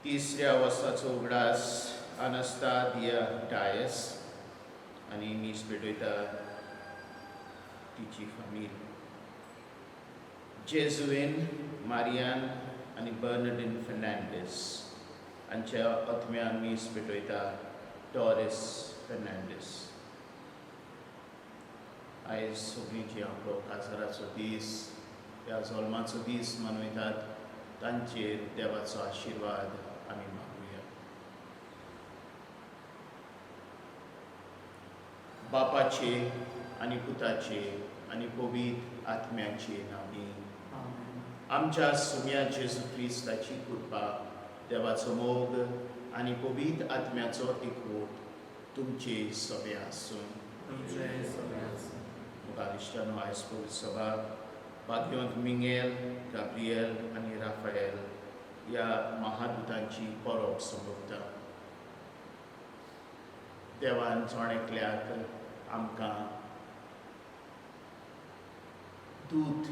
तिसऱ्या वर्साचो उगडास अनस्तादिया डायस आनी मीस पेटयता तिची फामील. जेजुईन मारियान आनी बर्नडीन फेर्नांडीस हांच्या आत्म्यान मीस पेटयता डॉरीस फेर्नांडीस. आयज सगळीं जी आपलो काजाराचो दीस ह्या जल्माचो दीस मनयतात तांचेर देवाचो आशिर्वाद आमी मागुया. बापाचे आनी पुताचे आनी पवित्र आत्म्याचे नांवी. आमच्या सुम्या जेजू क्रिस्ताची कृपा, देवाचो मोग आनी पवित्र आत्म्याचो एकवट तुमचे सगळे आसूं. तुमचे सगळे आसूं. मुखार इश्टानो, आयज पवित्र सभा भाग्यवंत मिंगेल, गाब्रियल आनी राफायल ह्या महादूतांची परब सोंपता. देवान जण एकल्याक आमकां दूत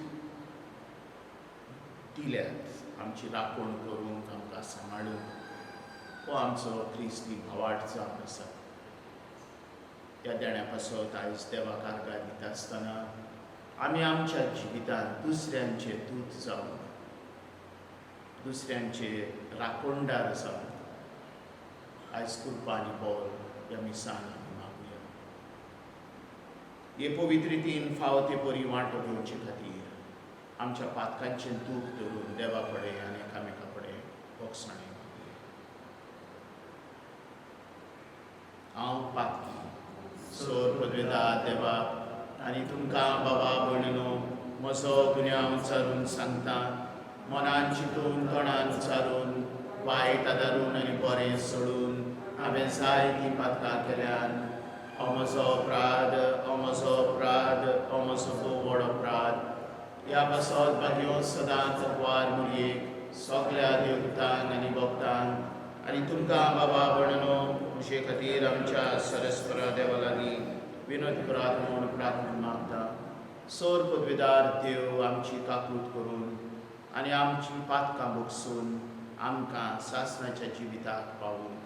दिल्यात आमची राखण करूंक, आमकां सांबाळूंक. हो आमचो क्रिस्ती भावार्थ जावन आसा. ह्या देण्या पासत आयज देवाक आर्गां दिता आसतना आमी आमच्या जिवितांत दुसऱ्यांचे दूत जावन, दुसऱ्यांचे राखणदार जावन आयज कृपा आनी बोल ह्या मिसान आमी मागुया. हे पवित्र रितीन फावो ते परी वांटो घेवचे खातीर आमच्या पातकांचें दूख धरून देवा कडेन आनी एकामेका कडेन भोगसाणे मागुया. हांव पातकी सोर पदवेदार देवा आनी तुमकां बाबा भयणीनो म्हजो गुन्यांव उच्चारून सांगता. मनान चिंतून, तोंडान उच्चारून, वायट आदारून आनी बरें सोडून हांवें जायतीं पातकां केल्यान. हो म्हजो अपराध, हो म्हजो अपराध, हो म्हजो भोव व्हड अपराध. ह्या पासत भाग्यो सदांच कुंवार मुरयेक, सगल्या देवदूतांक आनी भक्तांक आनी तुमकां बाबा भयणीनो म्हजे खातीर आमच्या सरस्परा देवा लागीं विनोद करात म्हूण प्रार्थना मागता. सोर पदवेदार देव आमची काकूत करून आनी आमची पातकां भोगसून आमकां सासणाच्या जिविताक पावूंक.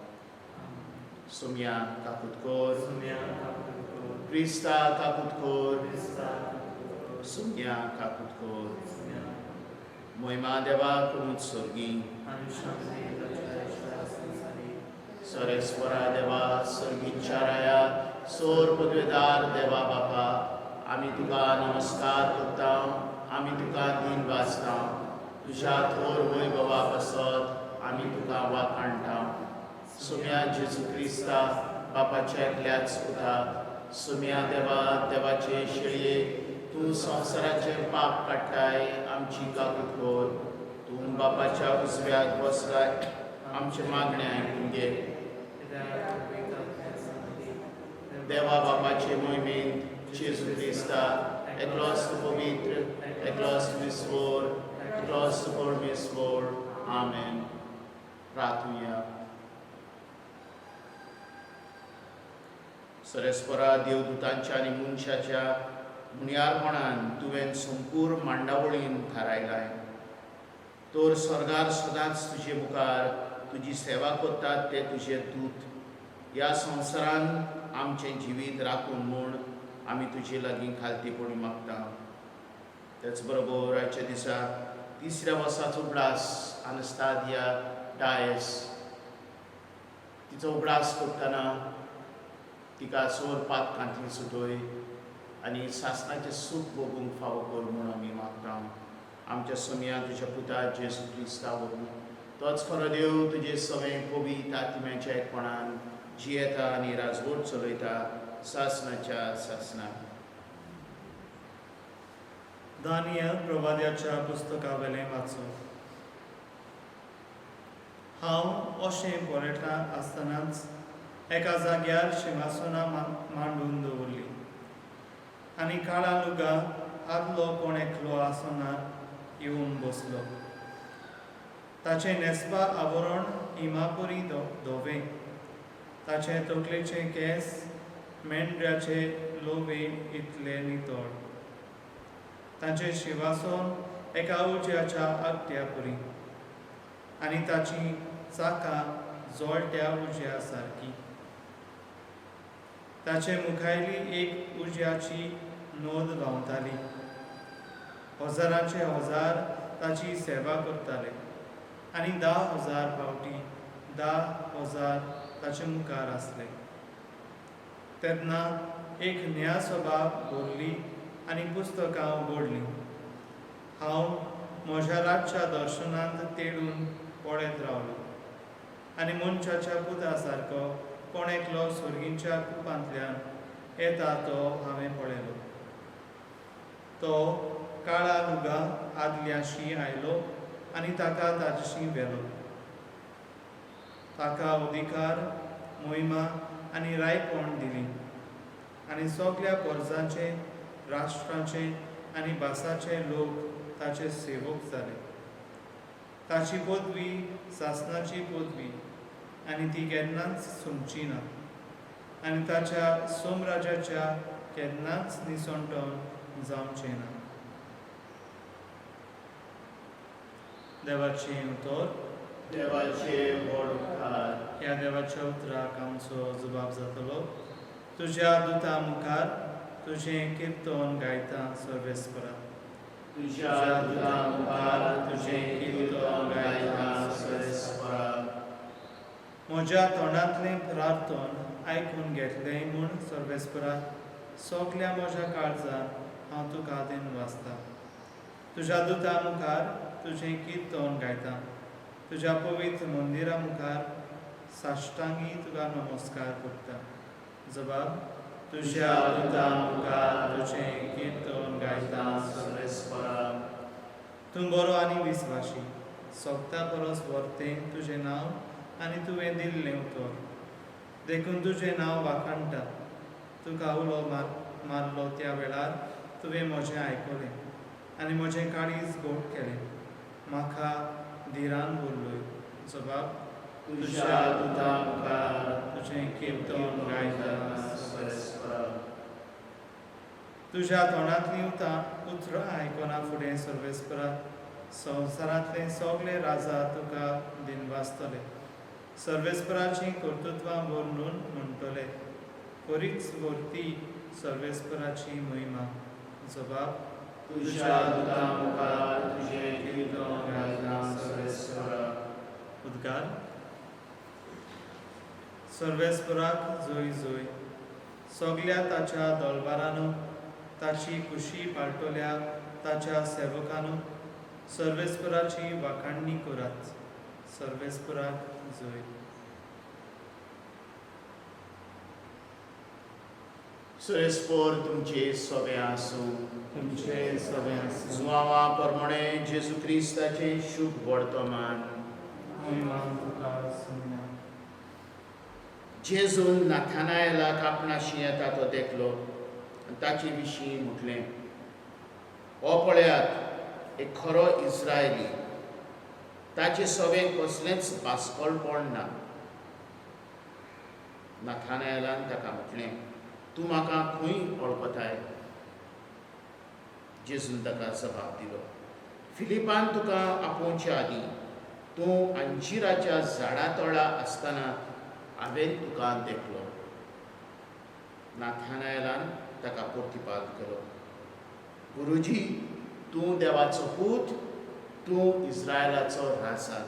सोम्या काकूत कर. सुम्या काकूत कर. क्रिस्ता काकूत कर. क्रिस्ता काकूत कर. सोम्या काकूत कर. सुम्या काकूत कर. मोहिमा देवाक स्वर्गी आनी शांती ताच्या इश्टा संवसारी. सरेस्वरा देवा, सर्गीच्या राया, सोर पदवेदार देवा बापा, आमी तुका नमस्कार करता, आमी तुका दीन वाचता. तुज्या थोर वैभवा पासत आमी तुका वाखाणटा. सुम्या जेजू क्रिस्ता, बापाच्या एकल्याच पुता, सुम्या देवा, देवाचे शेळये, तूं संवसाराचें पाप काडटाय, आमची काकूत कर. तूं बापाच्या उजव्याक बसलाय, आमचें मागणें आयकून घे. कित्याक पवित्र आत्म्या संगती. देवा बापाचे मोहिमेंत जेजू क्रिस्ता, एकलोच पवित्र, एकलोच विस्वोर, एकलोच परमेश्वर. आमेन. प्रार्थुया. सरेस्परा देवदूतांच्या आनी मनशाच्या मुनियारपणान तुवें संपूर्ण मांडावळीन थारायलाय. तर स्वर्गार सदांच तुजे मुखार तुजी सेवा करतात ते तुजे दूत ह्या संवसारान आमचें जिवीत राखून म्हूण आमी तुजे लागीं खालतीपणी मागता. तेच बरोबर आयच्या दिसा तिसऱ्या वर्साचो उगडास अनस्तादिया डायस, तिचो उगडास करतना तिका सोर पातकांतली सुटय आनी सासणाचें सूख भोगूंक फावो कर म्हूण आमी मागता. आमच्या सोमया तुज्या पुता जेजू क्रिस्ता वरवीं. तोच खरो देव, तुजे सवें पवित्र आत्म्याच्या एकपणान जियेता आनी राजवट चलयता सासणाच्या सासणाक. दानियल प्रवाद्याच्या पुस्तका वेलें वाचप. हांव अशें पळयता आसतनाच एका जाग्यार शिंवासनां मांडून दवरलीं आनी काळा लुगा आदलो कोण एकलो आसनार येवन बसलो. ताचें न्हेसपा आवरण हिमापुरी धवें, ताचे तकलेचे केंस मेंढऱ्याचे लोवे इतले नितळ. ताचें शिंवासन एका उज्याच्या आगट्या परी आनी ताची चाकां जळट्या उज्या सारकी. ताचे मुखायली एक उज्याची नोद व्हांवताली. हजारांचे हजार ताची सेवा करताले आनी 10,000 फावटी 10,000 ताचे मुखार आसले. तेन्ना एक न्यायसभा भरली आनी पुस्तकां उगडलीं. हांव म्हज्या रातच्या दर्शनांत तेडून पळयत रावलो आनी मनशाच्या पुता सारको कोण एकलो सर्गीच्या कुपांतल्यान येता तो हांवें पळयलो. तो काळा लुगा आदल्याशी आयलो आनी ताका ताजशी व्हेलो. ताका अधिकार, मोहिमा आनी रायपण दिली आनी सगल्या पोरजांचे, राष्ट्रांचे आनी भासाचे लोक ताचे सेवक जाले. ताची पदवी सासणाची पदवी आनी ती केन्नाच सोंपची ना आनी ताच्या सोमराजाच्या केन्नाच निसणटण जावचें ना. देवाचें उतर. देवाचे व्हड उपकार. ह्या देवाच्या उतराक आमचो जबाब जातलो. तुज्या दुता मुखार तुजें किर्तन गायता सर्वेस्परा. तुज्या दुता मुखार तुजें किर्तन गायता सर्वेस्परा. म्हज्या तोंडांतलें प्रार्थन आयकून घेतलें म्हूण सर्वेस्परा सगल्या म्हज्या काळजान हांव तुका दिन वाचता. तुज्या दुता मुखार तुजें किर्तन गायता. तुज्या पवित्र मंदिरा मुखार साश्टांगी तुका नमस्कार करता. जबाब. तुज्या दुता मुखार तुजें किर्तन गायता सर्वेस्परा. तूं बरो आनी विस्वाशी. सोगता परस व्हरतें तुजें नांव आनी तुवें दिल्लें उतर. देखून तुजें नांव वाखाणटा. तुका उलो मारलो त्या वेळार तुवें म्हजें आयकलें आनी म्हजें काळीज गोड केलें. म्हाका धिरान बोल्लोय. जबाब. तुज्या दुता मुखार तुजें किर्तन गायता सर्वेस्परा. तुज्या तोंडांतलीं उतरां आयकना फुडें सर्वेस्परा संवसारांतले सगळे राजा तुका दिनवासतले. सर्वेस्पराचीं कर्तृत्वां वर्णून म्हणटले. खरीच व्हरती सर्वेस्पराची महिमा. जबाब. तुज्या दुता मुखार तुजें किर्तन गायता सर्वेस्परा. उद्गार. सर्वेस्पराक जोय जोय. सगल्या ताच्या दलबारानू, ताची खुशी पाळटल्या ताच्या सेवकानू सर्वेस्पराची वाखाणणी करात. सर्वेस्पराक जोय. सर्वेस्पर तुमचे सोबे आसूं. तुमचे सगळे आसूं. जुवांवा प्रमाणे जेजू क्रिस्ताचें शुभ वर्तमान. महिमा तुका सुन्या. जेजून नाथानायलाक आपणाशी येता तो देखलो आनी ताचे विशीं म्हटलें, हो पळयात एक खरो इस्रायली, ताचे सवें कसलेंच बास्कोलपण ना. नाथानायलान ताका म्हटलें, तूं म्हाका खंय वळखताय? जेजून ताका जबाब दिलो, फिलिपान तुका आपोवचे आदीं तूं अंजिराच्या झाडा तळा आसतना हांवें तुका देखलो. नाथानायलान ताका प्रतिपाद केलो, गुरुजी, तूं देवाचो पूत, तूं इस्रायलाचो राजा.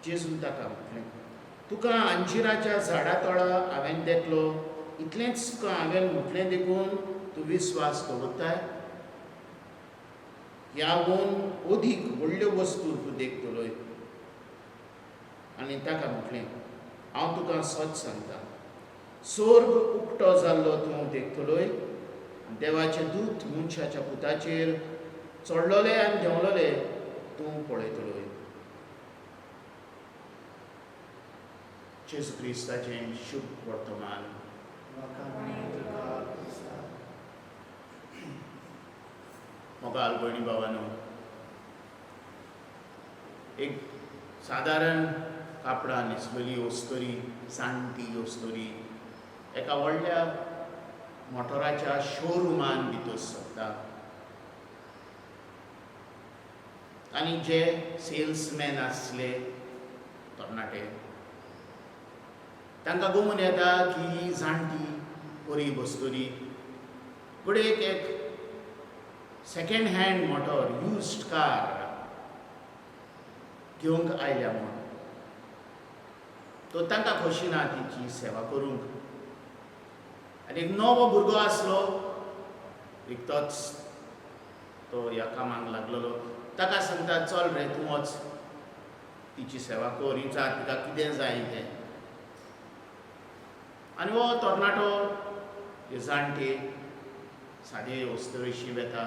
जेजून ताका म्हटलें, तुका अंजिराच्या झाडा तळा हांवें देखलो, इतलेंच तुका हांवें म्हटलें देखून तूं विस्वास दवरताय? ह्या वोन अदीक व्हडल्यो वस्तू तूं देखतलोय. आनी ताका म्हटलें, हांव तुका सत सांगता, स्वर्ग उक्तो जाल्लो तूं देखतलोय, देवाचे दूत मनशाच्या पुताचेर चडलोले आनी देंवलोले तूं पळयतलोय. जेजू क्रिस्ताचें शुभ वर्तमान. मोगाल भयणी बाबानो, एक सादारण कापडां न्हेसलेली अस्तुरी, जाणटी अस्तुरी एका व्हडल्या मोटराच्या शोरुमान भितर सरता आनी जे सेल्समॅन आसले तरणाटे तांकां गोमून येता की ही जाणटी बरी बसतली घडये एक एक second hand motor used car घेवंक आयल्या म्हूण तो तांकां खोशी ना तिची सेवा करूंक. आनी एक नवो भुरगो आसलो निकतोच तो ह्या कामाक लागलेलो ताका सांगता चल रे तूं वच तिची सेवा कर विचार तिका कितें जाय तें. आनी हो तरणाटो हे जाणटे सादे वस्तुवेशी वेता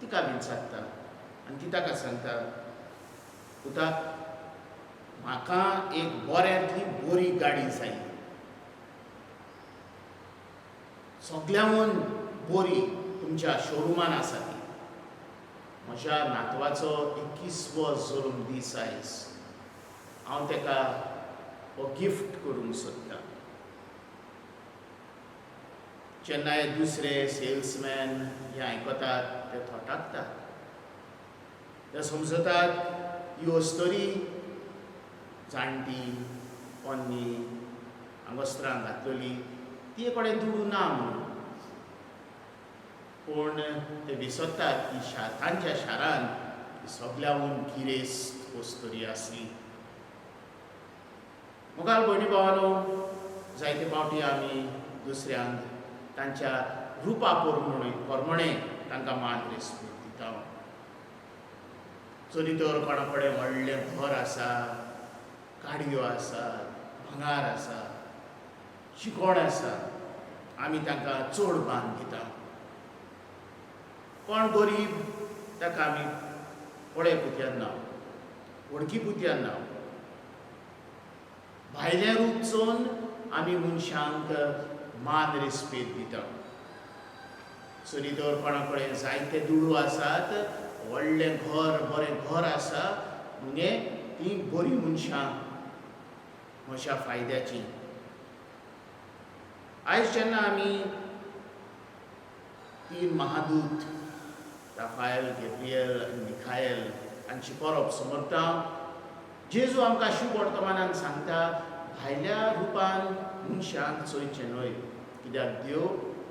तिका विचारता आनी ती ताका सांगता पुता म्हाका एक बऱ्यांतली बरी गाडी जाय सगळ्यांहून बरी तुमच्या शोरुमान आसा ती. म्हज्या नातवाचो 21वो जल्म दीस आयज हांव ताका हो गिफ्ट करूंक सोदतां. जेन्ना हे दुसरे सेल्समॅन हे आयकतात ते थोटाकतात ते समजतात ही अस्तरी जाणटी पोन्नी आंगवस्त्रां घातलेली तिचे कडेन दुडू ना म्हणून. पूण ते विसरतात की तांच्या शारांत सगळ्याहून गिरेस्त अस्तरी आसली. मुखार भयणी भावानो जायते फावटी आमी दुसऱ्यांक तांच्या रुपा प्रमाणे तांकां मान रेस्पेद दिता. चली तर कोणा कडेन व्हडलें घर आसा गाडयो आसा भांगार आसा शिकोण आसा आमी तांकां चड मान दिता. कोण गरीब ताका आमी पळय पुतयान ना वळखी पुतयान ना भायलें रूप चोवन आमी मनशांक मान रेस्पेद दिता. चली तर कोणा कडेन जायते दुडू आसात व्हडलें घर बरें घर आसा म्हणजे ती बरी मनशां म्हज्या फायद्याची. आयज जेन्ना आमी तीन महादूत राफायल गेब्रियल आनी मिखायल हांची परब समजता जेजू आमकां शुभ वर्तमानान सांगता भायल्या रुपान मनशांक चोयचें न्हय कित्याक देव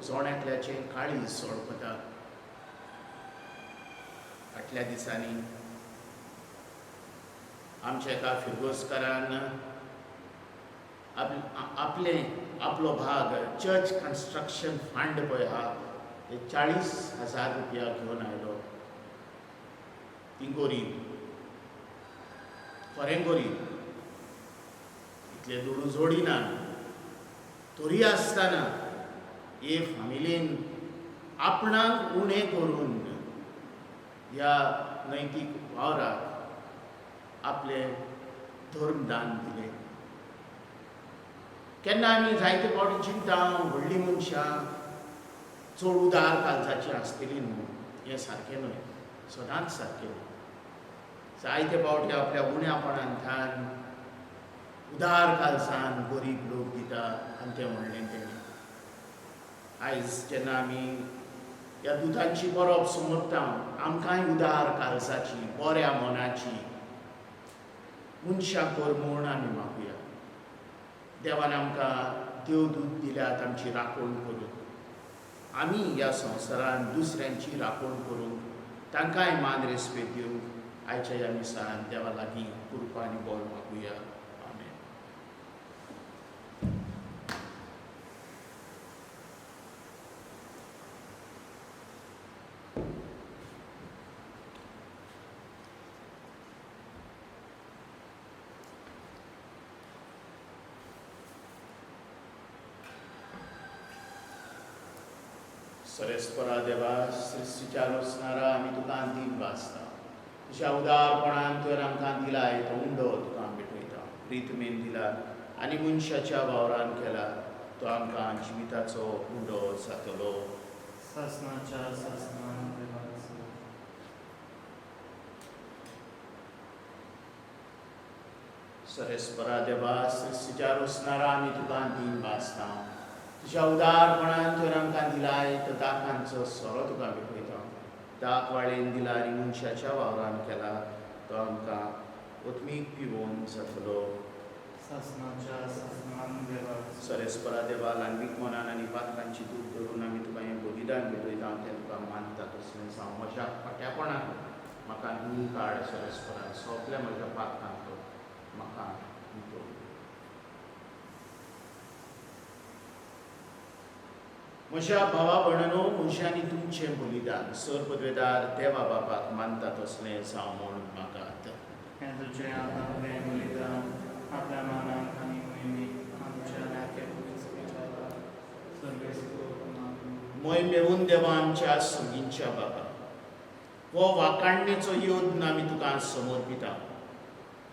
जण एकल्याचें काळीज वळखता. फाटल्या दिसांनी आमच्या एका फिरगोजकारान आपले आपलो भाग चर्च कन्स्ट्रक्शन फंड पळय आहा ते 40,000 रुपया घेवन आयलो. ती गरीब खरें गरीब इतले दुडू जोडिना तरी आसतना हे फामिलीन आपणाक उणें करून ह्या नैतीक वावराक आपलें धर्मदान दिलें. केन्ना आमी जायते फावटी चिंता व्हडलीं मनशां चड उदार काळजाचीं आसतलीं न्हू हें सारकें न्हय सदांच सारकें न्हय. जायते फावटी आपल्या उण्यापणांतल्यान उदार काळजान गरीब लोक दिता आनी तें म्हणलें तेणें. आयज जेन्ना आमी ह्या दुतांची परब समजता आमकांय उदार काळजाची बऱ्या मनाची मनशां कर म्हूण आमी मागुया. देवान आमकां देवदूत दिल्यात आमची राखण करूंक आमी ह्या संवसारांत दुसऱ्यांची राखण करूंक तांकांय मान रेस्पेद दिवंक आयच्या ह्या मिसान देवा लागीं कृपा आनी बळ मागुया. आमेन. सरेस्परा देवा सृश्टीच्या रोसणारा आमी तुका दिन वाचता तुज्या उदारपणान तुवें आमकां दिलाय तो उंडो तुका भेटयता प्रितमेन दिला आनी मनशाच्या वावरान केला तो आमकां जिविताचो उंडो जातलो. सासनाच्या सासनान देवाचो. सरेस्परा देवा सृश्टीच्या रोसणारा आमी तुका दिन वाचता तुज्या उदारपणान तुवें आमकां दिलाय तो दाकांचो सोरो तुका भेटयता दाक वाळेन दिला आनी मनशाच्या वावरान केला तो आमकां ओतमीक पिवोवन जातलो. सासणाच्या सासणान देवा. सरेस्परा देवा, ल्हानवीक मनान आनी पातकांची दूख धरून आमी तुका हें बलिदान भेटयता, तें तुका मानता तसलें जावं. म्हज्या खोट्यापणान म्हाका न्हू काड सरेस्परा, सगल्या म्हज्या पातकांचो म्हाका नितळ. म्हज्या भावा भयणांनो, म्हजें आनी तुमचें बलिदान सर पदवेदार देवा बापाक मानता तसलें जावं म्हूण म्हाका. हें तुजें हातांतलें बलिदान आपल्या मानाक आनी मोहिमेक आमच्या नात्या सर्वेस्पर. मोय मेळून देवा आमच्या सगींच्या बाबा, हो वाकाणणेचो यत्न आमी तुका समर्पिता.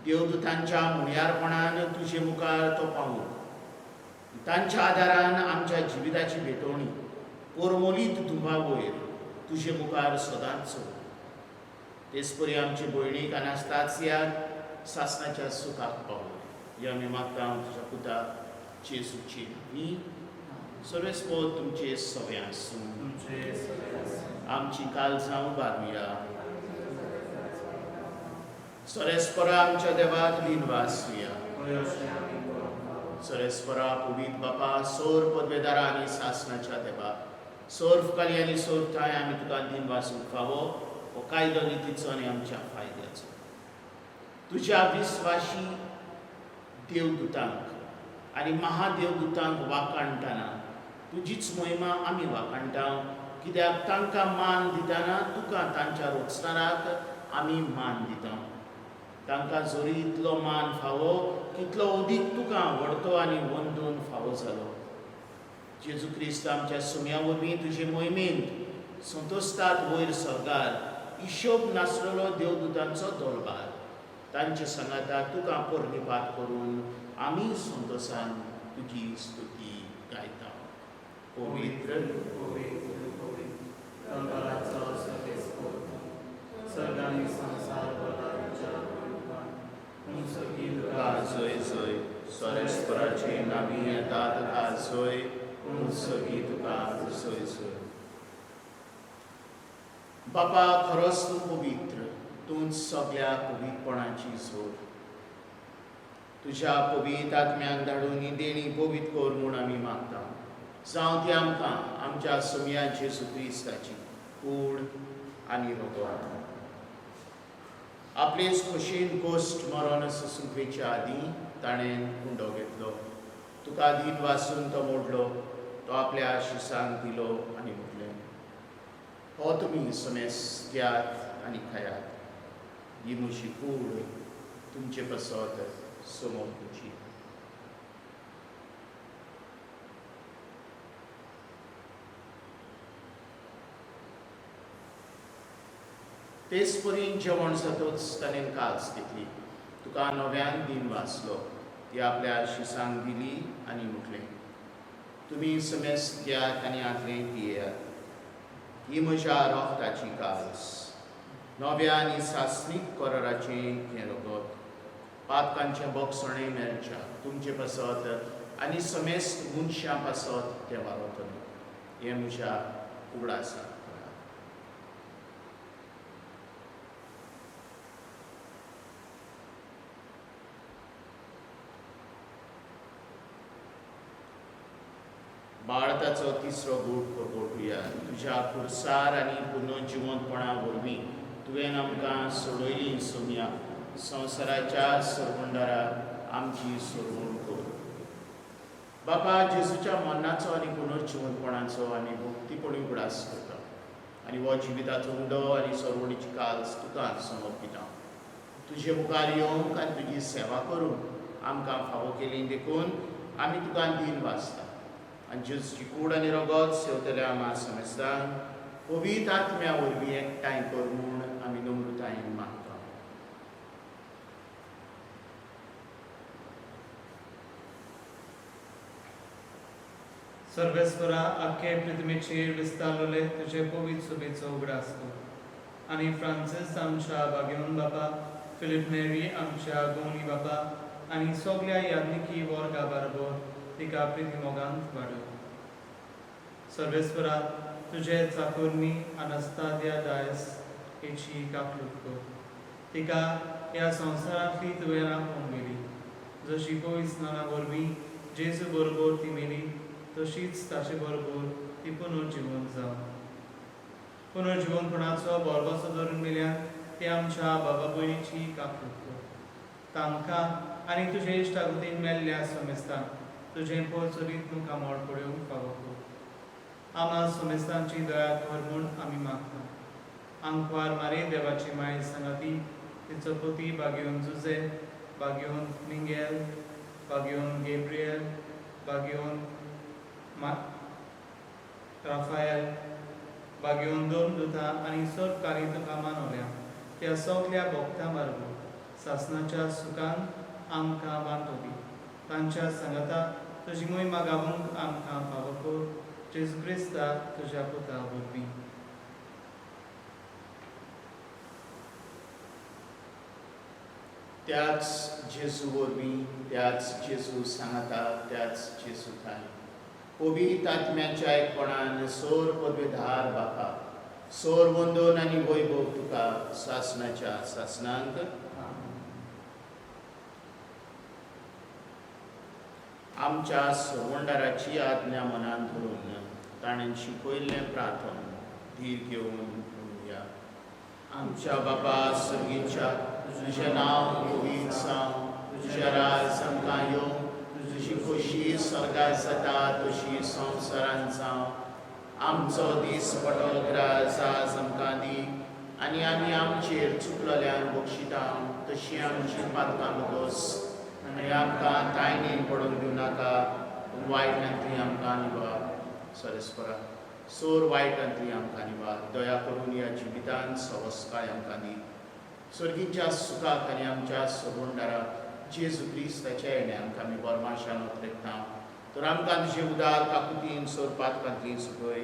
देवदूतांच्या मुणयारपणान तुजे मुखार तो पावूं, तांच्या आदारान आमच्या जिविताची भेटवणी पोरमोलीत दुंबा वयर तुजे मुखार सदांच चड. तेच परी आमचे भयणीक अनास्तासियाक सासणाच्या सुखाक पावो हे आमी मागता तुज्या पुता जेजूची. न्ही सर्वेस्पोर तुमचे सगळे आसूं. तुमचे सगळे आसूं. आमची काळजां उबारुया. सरेस्परा आमच्या देवाक दिनवासुया. होय अशें आमी करूंक फावो. सरेस्परा पवित्र बापा, सोर पदवेदारा आनी सासणाच्या देवा, सोर्फ काली आनी सोर्फ ठांय आमी तुका दिनवासूंक फावो. हो कायदो नितीचो आनी आमच्या फायद्याचो. तुज्या विस्वाशी देवदूतांक आनी महादेवदूतांक वाखाणटना तुजीच महिमा आमी वाखाणटा, कित्याक तांकां मान दितना तुका तांच्या रोचणाराक आमी मान दिता. तांकां जरी इतलो मान फावो, तितलो अदीक तुका व्हडतो आनी वंदून फावो जालो. जेजू क्रिस्त आमच्या सुम्या वरवीं तुजे मोहिमेंत संतोस्तात वयर सर्गार हिशोब नासलेलो देवदूतांचो दरबार तांचे सांगाता तुका पर्निपात करून आमी संतोसान तुजी स्तुती गायता. पवित्र पवित्र पवित्र दरबाराचो सर्वेस्पर, सर्ग आनी संवसार भरला तुज्या पवित्रपणान. उंच तुका जय जय. सरेस्पराचे नावी येता तुका जय, उंच तुका जय जय. बापा, खरोच तूं पवित्र, तूंच सगळ्या पवित्रपणाची जोड. तुज्या पवित्र आत्म्याक धाडून ही देणी पवित्र कर म्हूण आमी मागता. जावं ती आमकां आमच्या सोमया जेजू क्रिस्ताची कूड आनी रगत. आपलेच खोशयेन कोश्ट मरण सोंसूंक आदीं ताणें कुंडो घेतलो, तुका दीन वासून तो मोडलो, तो आपल्या शिसांक दिलो आनी म्हटलें, हो तुमी समेस घेयात आनी खायात, ही म्हजी कूड तुमचे पासत समर्पिची. तेच परी जेवण जातच ताणें कास घेतली, तुका नव्यान दीन वाचलो, ती आपल्या शिसांक दिली आनी म्हटलें, तुमी समेस घेयात आनी हांतलें पियेयात, ही म्हज्या रोगताची कास, नव्या आनी सासणीक कराराचें हें रगत, पातकांचें बोगसणें मेळच्या तुमचे पासत आनी समेस्त मनशां पासत तें वावरतलें. हें म्हज्या उगडासाक करात. बाळताचो तिसरो गूट परगटुया. तुज्या खुरसार आनी पुनर्जिवंतपणा वरवीं तुवें आमकां सोडयली सोमया, संवसाराच्या सरवंडारा आमची सोडवण कर. बापा, जेजूच्या मरणाचो आनी पुनर्जिवंतपणाचो आमी भक्तीपणी उगडास करता आनी हो जिविताचो उंडो आनी सरवणीची काल्स तुका समर्पिता. तुजे मुखार येवंक आनी तुजी सेवा करूंक आमकां फावो केली देखून आमी तुका दीन वाचता. आनी जेजूची कूड आनी रगत सेवतल्या आमा समेस्तांक पवित्र आत्म्या वरवीं एकठांय कर म्हूण आमी नम्रतायेन मागता. सर्वेस्परा, आख्खे पृथ्वीचेर विस्तारलेले तुजे पवित्र सुबेचो उगडास कर आनी फ्रांसीस आमच्या भाग्यवन बाबा, फिलीप नेरी आमच्या गोवनी बाबा आनी सगल्या याज्ञिकी वर्गा बरोबर तिका प्रिती मोगांत वाडय. सर्वेस्परा, तुजे चाकोरनी अनास्तादिया डायस हेची काकलूट कर, तिका ह्या संवसारांतली तुवें आपोवन गेली. जशी पवित्र स्नाना वरवीं जेजू बरोबर ती मेली तशीच ताचे बरोबर ती पुनर्जिवंत जावं. पुनर्जिवंतपणाचो भरवंसो धरून मेल्यान ते आमच्या बाबा भयणीची काकूत कर. तांकां आनी तुजे इश्टागतीन मेल्ल्या समेस्तांक तुजें पोरचोरीत मुखामळ पळोवंक फावो कर. आमा समेस्तांची दया कर म्हूण आमी मागता. आंकवार मारी देवाची माय सांगाती तिचो पती बागेवन जुजे, बागेवन मिंगेल, बागेवन गेब्रियल, बागेवन राफायल, बागेवन दोन दुतां आनी सर्वकारी तुका मानवल्या त्या सगल्या भक्तां बारबो सासणाच्या सुखान आमकां वांटो दी. तांच्या सांगाता तुजी मोहिमा गावूंक आमकां फावो कर जेजू क्रिस्ता तुज्या पुता वरवीं. त्याच जेजू वरवीं, त्याच जेजू सांगाता, त्याच जेजू ठांय पवित्र आत्म्याच्या एकपणान सोर पदवेधार बापा, सोर वंदन आनी वैभव तुका सासणाच्या सासणांक. आमच्या सरवंडाराची आज्ञा मनान धरून ताणें शिकयल्लें प्रार्थन धीर घेवन म्हणुया. आमच्या बाबा सर्गीच्या, तुजें नांव पवित्र जावं, तुजें राज आमकां येवं, तुजी खोशी स्वर्गार जाता तशी संवसारांत जावं. आमचो दीस पडो ग्रास आज आमकां दी आनी आमी आमचेर चुकलेल्यांक बक्षिता तशी आमची पातकां बगोस आनी आमकां तायणेन पडूंक दिवं नाका, पूण वायटांतली आमकां निवार. सरेस्परा सोर वायटांतली आमकां निवार. दया करून ह्या जिवितान सवस्काय आमकां दी. सर्गीच्या सुखाक आनी आमच्या सरवंडारा जेजू क्रिस्ताच्या येणे आमकां आमी बरमाशान उतरेकता. तर आमकां तुजे उदार काकुतीन सोर पातकांतली सुखय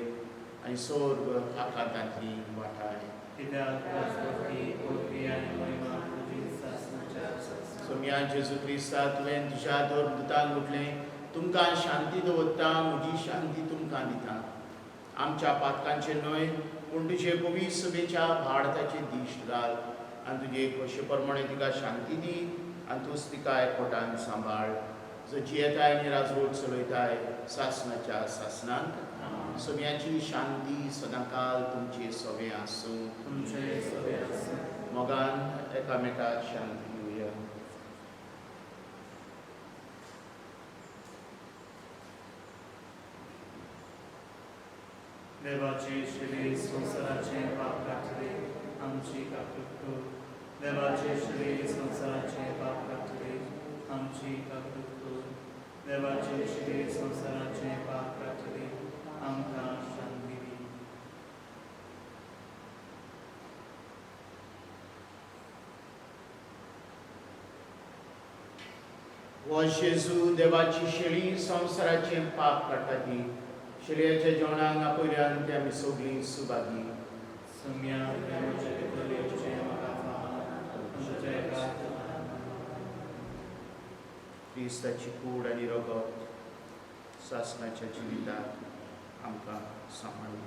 आनी सोर आकांतांतली वाटाय. सोम्या जेजू क्रिस्ता, तुवें तुज्या धर्मदूतांक म्हटलें, तुमकां शांती दवरता, म्हजी शांती तुमकां दिता. आमच्या पातकांचेर न्हय पूण तुजे पवित्र सभेच्या भारताचे दिश्ट घाल आनी तुजे खोशे प्रमाणे तिका शांती दी आनी तूंच तिका एकवटान सांबाळ, जो जियेताय आनी राजवट चलयताय सासणाच्या सासणांक. सोम्याची शांती सदांकाल तुमचे सवे आसूं. तुमचे सवे आसूं. मोगान एकामेकाक शांती दिवया. देवाचे शिले संवसाराचे पाप काडटले आमची काकूत कर. देवाचे शिले संवसाराचे पाप काडटले आमची काकूत कर. देवाचे शिले संवसाराचे पाप काडटले आमकां शांती दी. हो जेजू देवाची शेळी संवसाराचें पाप काडटा ती शेळयाच्या जेवणाक आपयल्यान ते आमी सगळीं सुभागी. सम्या म्हजे भितर येवचें म्हाका फावना, तुमच्या एका क्रिस्ताची कूड आनी रगत सासणाच्या जिविताक आमकां सांबाळूं.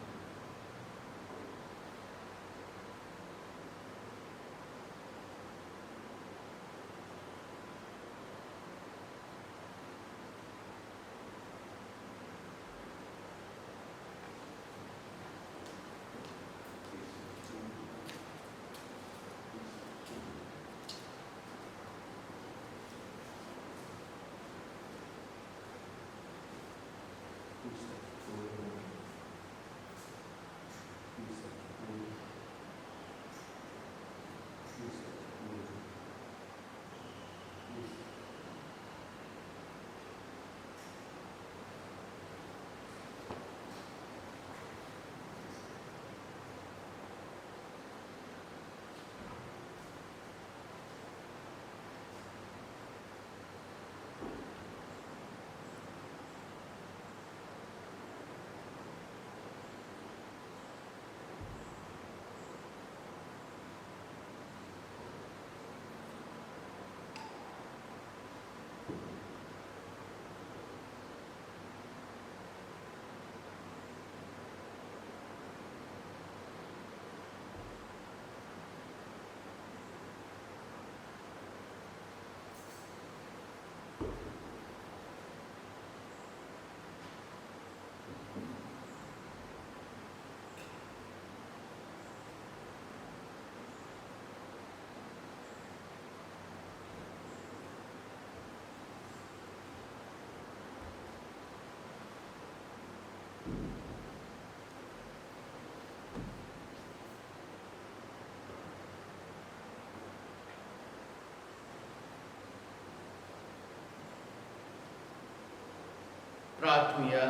प्रार्थुया.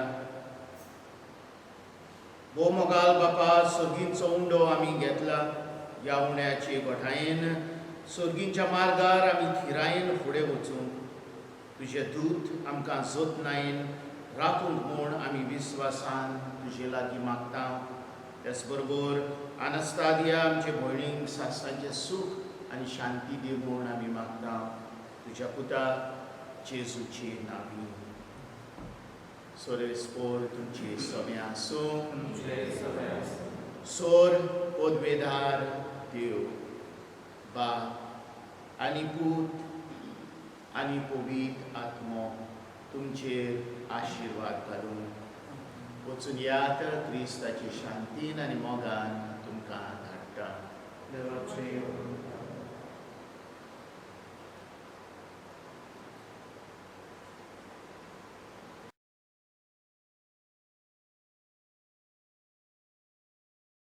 भोव मोगाल बापा, सर्गींचो उंडो आमी घेतला. ह्या उंड्याचे गोठायेन सर्गींच्या मार्गार आमी थिरायेन फुडें वचूंक तुजे दूत आमकां जतनायेन राखूंक म्हूण आमी विस्वासान तुजे लागीं मागता. त्याच बरोबर आनस्तादिया आमचे भयणींक सासणाचें सूख आनी शांती दी म्हूण आमी मागता, तुज्या पुता जेजूचे नांवी. सोरेस्पोर तुमचे समें आसूं. तुमचे सगळे आसूं. सोर पदवेदार देव बाप आनी पूत आनी पवित्र आत्मो तुमचेर आशिर्वाद घालूं. वचून यात, क्रिस्ताची शांतीन आनी मोगान तुमकां